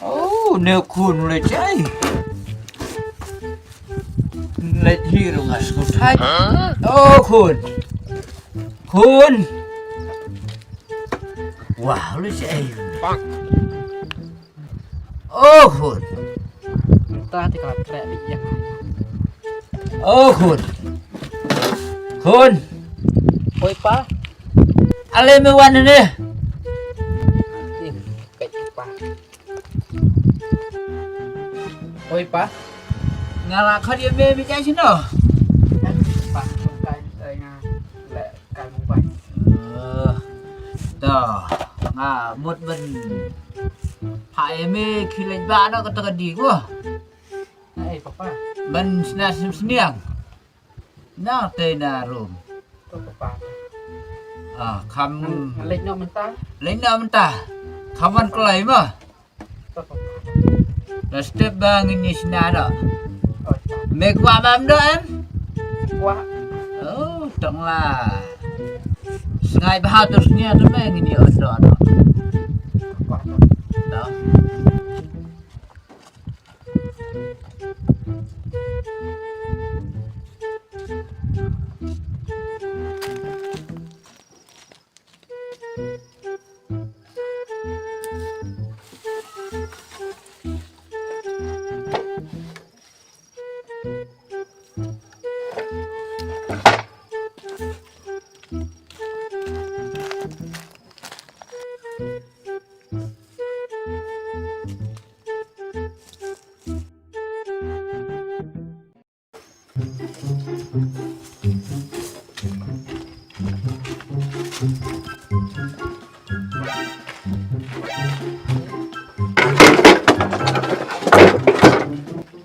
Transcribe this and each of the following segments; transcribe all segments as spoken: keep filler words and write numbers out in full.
Oh, ne khun leit ei. Leit hi ruh nga sngewthuh. Oh, khun. Khun. Wah, leit ei. Oh, khun. Mynta te ka la treh beit ïa nga. Oh, khun. Khun. Oi, pa. Ale me wan ne? Ih, peit, pa. Oi, pa. Nga la khot ïa me, me jai shano? Pa, kai, eh, nga leh kai mobile. Eh, to, nga mut ban phah ïa me khie leit bah noh kata ka ding mo. Ai, papa. Ban sna snem sniang. Na te na rum. To, papa. Ah, kham. Ngan, ngan leit noh mynta. Leit noh mynta. Kham wan kloi mo. To, papa. Dah step ba ngin ïa sna noh. Oh, papa. Me kwah bam doh em? Kwah. Oh, tong la. Sngai bha tu snia tu me ngin ïa doh noh. Kwah. Doh.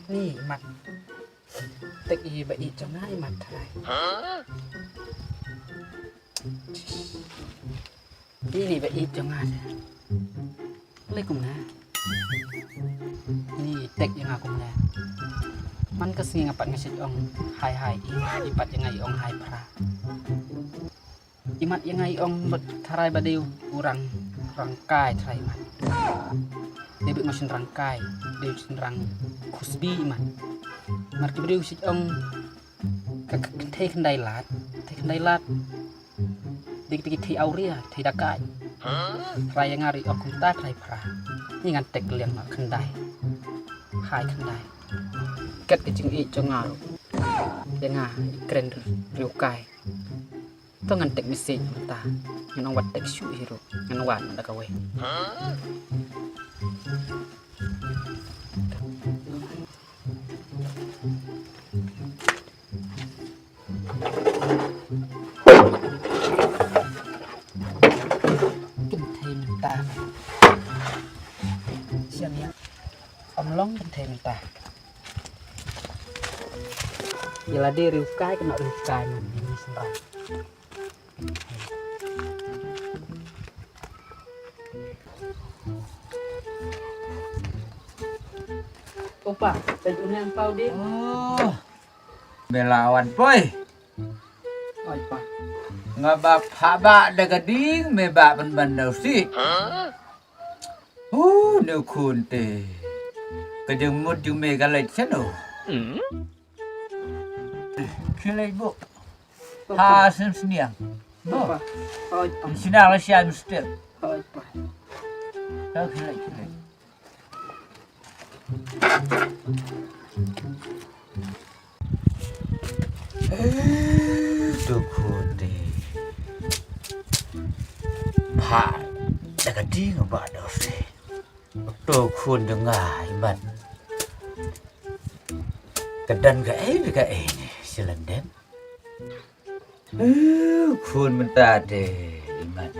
Ni, i mat. Tek i ba i jong nga i mat tharai. Ini ba ïeit jong nga. Lei kumne. Ni tek ïa nga kumne. Man ka sngi nga pat nga shu ong hai hai i, i pat ïa nga i ong hai phra. I mat ïa nga i ong bad tharai ba dei u rang, rangkai tharai i mat. Dei bad nga shin rangkai, dei shin rang khusbi i mat. Mar ki briew shu ong ka, ka, ka thei khyndai lad, thei khyndai lad. Dei, dei, thei awria, thei dakaid. Trai ïa nga ruh ïa kumta trai phra. Ngi ngan tek liang ma khyndai. Hai khyndai. Kat ka jingïeit jong nga ruh. Ïa nga i kren riewkai. To ngan tek message mynta. Ngan ong wat tek shu hi ruh. Ngan wan mynta kawei. Kynthei mynta. Siang ïa. Ym long kynthei mynta. Ïa lade riewkai kynnoh riewkai mynta. Opa, peit une u pau ding. Oh. Me la wan poi. Oi pa. Nga ba phah ba da ka ding me ba ban ban da u si. Huh, ne u khun te. Ka jingmut jong me ka leit shano. Khie leit bok. Ha snem sniang. Bok. Oi pa. Sniang la shai mesti. Oi pa. Khie leit, khie leit. Eh, to khun te. Phah da ka ding ba da u si. To khun jong nga i mat. Ka don kaei bad kaei ne, shi lyndet. Eh, khun mynta te i mat.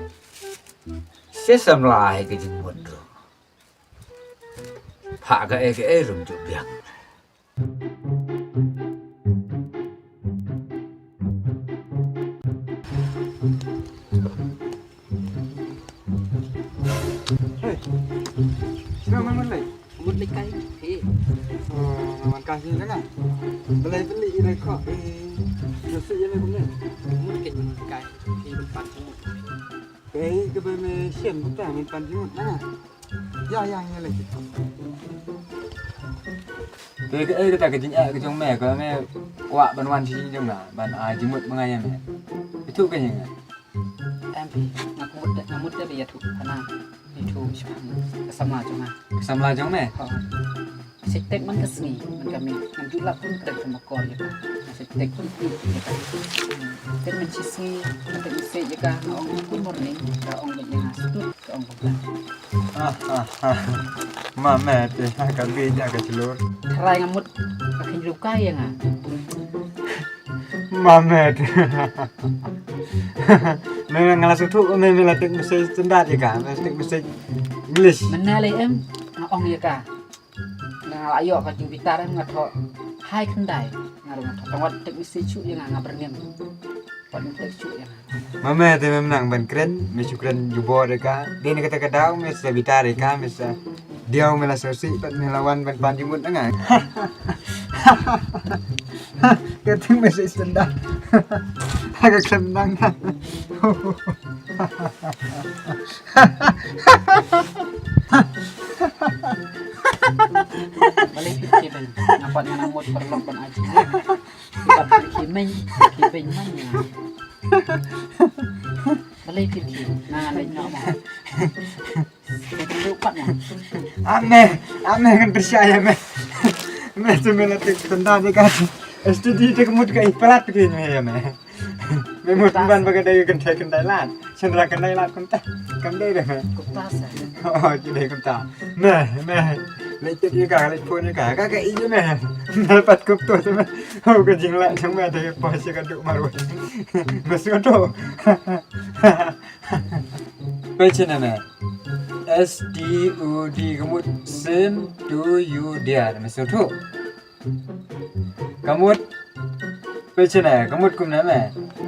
Shi samla hi ka jingmut ruh. Phah kaei kaei ruh ym ju biang. Hei, sino nga mut lei? Mut lei kai. Hei. Oh, nga man kai sini na. Belai beli i lei kok. Hei. Nasi ye lei kumne. Mut kai mut kai. Hei, ban pan mut. Hei, ka ba me shem ta, me pan mut na. Ya, ya, ngi leh. Te kaei kata ka jingeh ka jong me, ka me kwah ban wan sha jong nga ban ai jingmut ma nga ïa me? Ïathuh kane ïa nga. Em phi, nga mut de, nga mut de ba ïathuh hana. Ïathuh sha ka samla jong nga. Ka samla jong me? Ho. Shisha te man ka sngi, man ka miet, ngam ju lah pyntrei ka makor ïa ka. Shisha te pyntrei ïa ka. Te man shisngi, nga teh message ïa ka, nga ong good morning, ka ong beit ïa nga stud, ka ong kumta. Ah, ah, ah. Ma me te, ha ka bi ja ka chlur. Tharai nga mut ka kynrukai ïa nga. Ma me te. Me, me nga la sngewthuh, me, me la teh message standard ïa ka, me la teh message English. Mynne lei em, nga ong ïa ka. Nga la ïoh ka jingbitar em, nga thoh hai khyndai. Nga ruh nga thoh tang wat teh message shuh ïa nga, nga byrngem. Wat teh shuh ïa nga. Ma me te mem nang ban kren, me shu kren jubor ïa ka. Dei na kata ka daw me sa bitar ïa ka, me sa diaw, me la sngewsih pat me la wan ban pan jingmut na nga. Ka teh message standard. Ha ka kren nang. Balei phi khie beiñ? Nga pat nga nang mut paralok ban ai jingmut. Phi pat phi khie beiñ, khie beiñ man ïa nga. Balei phi khie? Nga leit noh mo. Phi khie pat mo. Ame, ame kan pyrshah ïa me. Me tu me la tik tenda ni kan. Studi te ka mut ka i palat ki me ïa me. Me mut ban ba ka dei kynthei kynthei lad. Shynrang kynthei lad kumta. Kam dei de me. Kumta sa. Oh, ki dei kumta. Me, me. Leit tip ïa ka, leit phone ïa ka. Ka ka i me. Me pat kup tu me. Oh, ka jinglah jong me dei poi sha ka duk marwei. Me sngewthuh. Pei shane me. S T U D ka mut same to you dear. Me sngewthuh. Ka mut, pei shane, ka mut kumne me.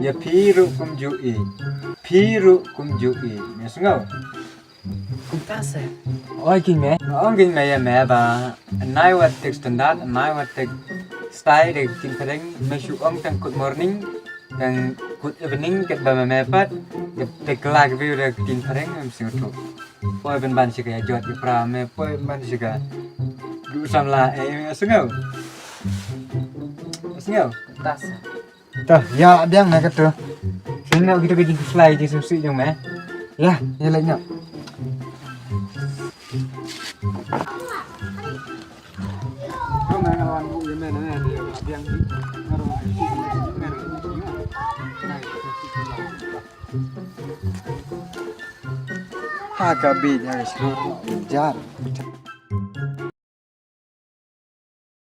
Ïa phi ruh kumjuh i. Phi ruh kumjuh i. Me sngew? Kumta se. Oi king me, nga ong king me ïa me ba. Nai wat tik standard, nai wat tik style de kin phareng, me shu ong tang good morning. Tang good evening kat ba me me pat. Te kla ka view da kin phareng me sngewthuh. Poi ban ban shi ka ïa jot ïa pra me, poi ban ban shi ka. Du samla eh me sngew. Sngew. Tas. To ïa biang na ka tu. Sing na kita ka jingkhuslai jingsngewsih jong me. Ïa, ïa leh nyok. Ha ka bit ha ka shlur jar.